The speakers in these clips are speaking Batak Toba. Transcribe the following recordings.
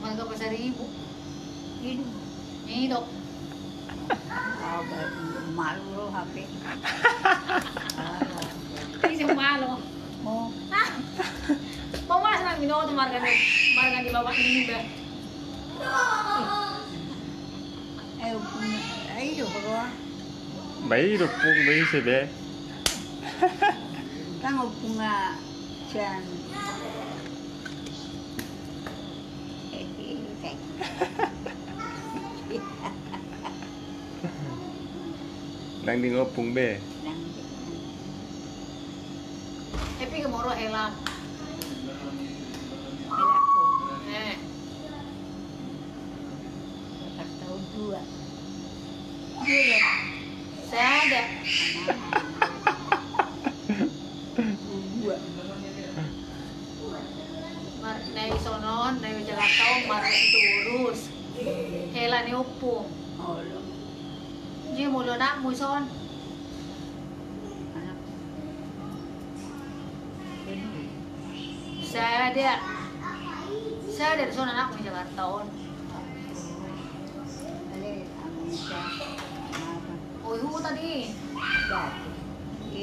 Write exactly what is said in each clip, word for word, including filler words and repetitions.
Marga Pasaribu. Ido. Ido. Malu ro hape. Ise malo. Oh. Mau mas nang minoto marga ni, marga ni bapak ini, bah. Eh, ompung, ayo, bro. Ba i do ompung, ba ise be. Kan ompung nga sian. Ndang dingopung be. Happy ke moro hela. Hela ko. Eh. Ulang tahun dua. Dua ya? Sada. Dua. Mar-, na i sonon, na i Jakarta on, marga Sitorus. Hela ni ompung. Olo. Jadi molo anakmu i son. Sada. Sada do son anakmu i Jakarta on. Oi, huta di.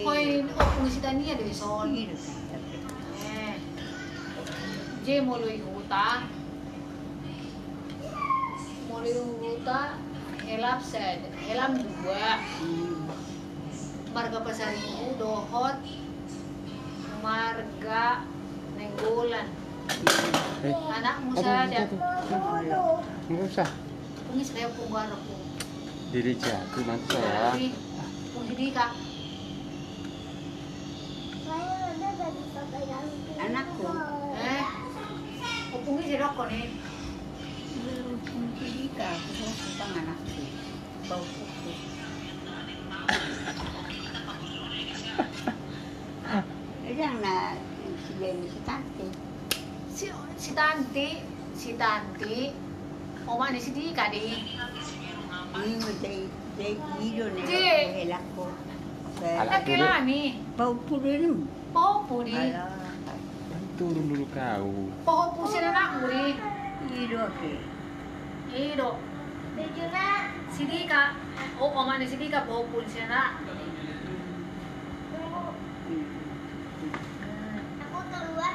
Oi, ompung Sitania do i son. Eh. Jadi molo i huta. Molo i huta, helam sada, helam dua. Marga Pasaribu dohot marga Nainggolan. Eh. Anakmu sada. Enggak usah. Pungis kayak punggar aku. Diri jatuh nanti saya. Pungis di kak. Anakku. Eh. Pungis di rokok nih. Belum pungis di kak. Aku suka anakku. Bau pungis. Ejang na si Beni si Tanti. Si, si Tanti, si Tanti. Oma ni si Dika di. Ini jadi jadi ido ni. Di. Helakku. Laki lami. Bau pungis. Bau pungis. Alah. Turun dulu kau. Bau pungis anakmu di. Ido ke. Ido. Si Dika. Oh, oma ni si Dika bau pungis anakmu. Aku keluar.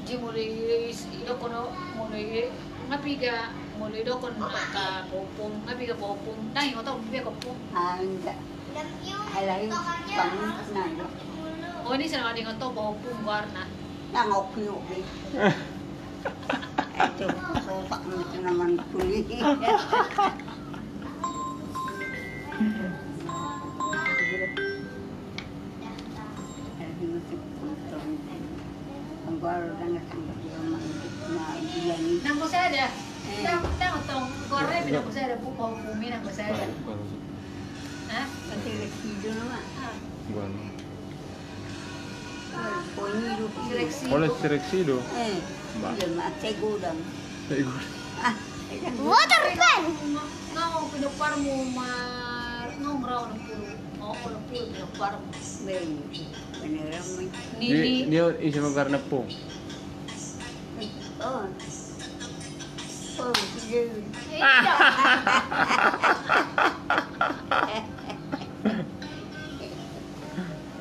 Jadi molo i, i, i, dohonon, molo i, nga piga, molo i dohonon angka bau pungis, nga piga bau pungis, ndang ingot au piga bau pungis. Ah, enggak. Alai, bang, nang. Oh, ini selama dia ingot au bau pungis warna. Nang opi, opi. Itu, sopak, itu namanya kulit. Nang bosada. Eh. Nang, nang tong goreng nang bosada, bau pungis nang bosada. Hah? Pasti kecil dulu, Mak. Ah. Oleh si Rexido. Eh, iya, Mak, saya godang. Saya godang. Ah, water pen. Nga, nga, pinompar mu mar, nga ngerau enam puluh. Oh, enam puluh pinompar mu. Beli. Beneran, Mak. Ni, ni, ni, isi mabar nepung. Oh. Oh, si Dewi. Iya.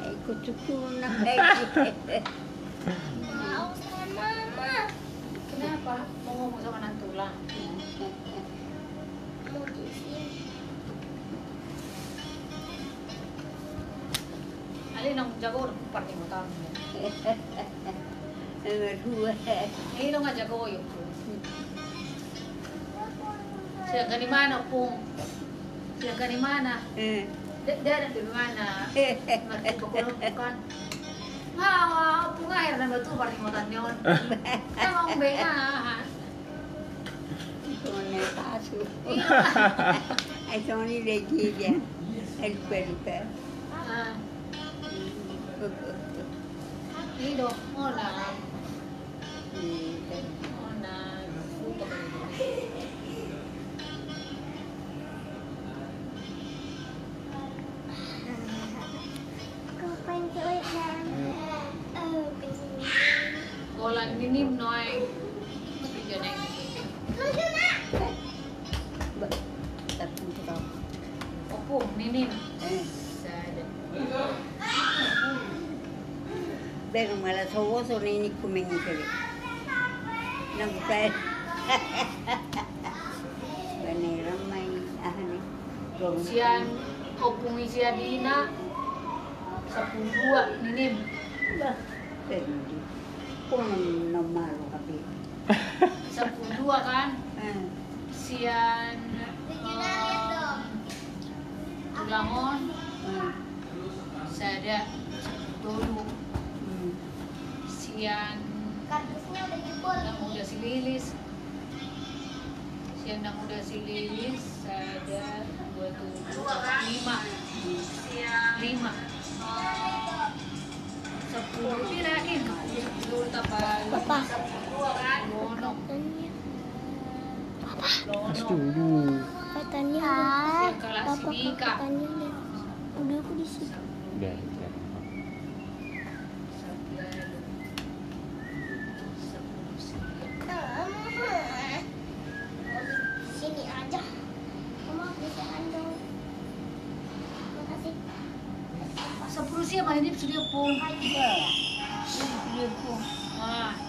Eh, kucukuna. Mau sama mama. Kenapa? Mau ngomong sama nantulang? Mau di sini. Ale nang jago partingkotan. Nomor dua. Ini dong aja goyok. Sedangkan di mana, Pung? Sedangkan di mana? Eh. Dia, dia ada di mana? Ngerti pokoknya bukan. Nga, Pung akhir nama tu partingkotan nyon. Emang be, ah. Songon na pasu. Ai songon i do dia. Ai lupa, lupa. Ah. I do, mona. Mona. Malas howo so nini kumeng sele. Nang saya. Bane ramai aha ni. Sian ompung i sian ina sampulu dua ninim. Bah, pendek. Kung na malu hape. Sampulu dua kan? Eh. Sian, eh, tulang on. Eh. Sada, tolu. Hmm. Sian nang uda si Lilis. Sian nang uda si Lilis, sada, dua, tolu, lima. Lima. Sampulu, pira lagi? Sampulu tambah lima. Papa. Sampulu dua kan? Ono. Papa. Ono. Katanya, Papa, katanya. Udah, aku di situ. Udah, udah. Sini aja. Mama, bisa andong. Makasih. Sampulu sia ma ini sudah pun. Iya. Ini sudah pun. Ah.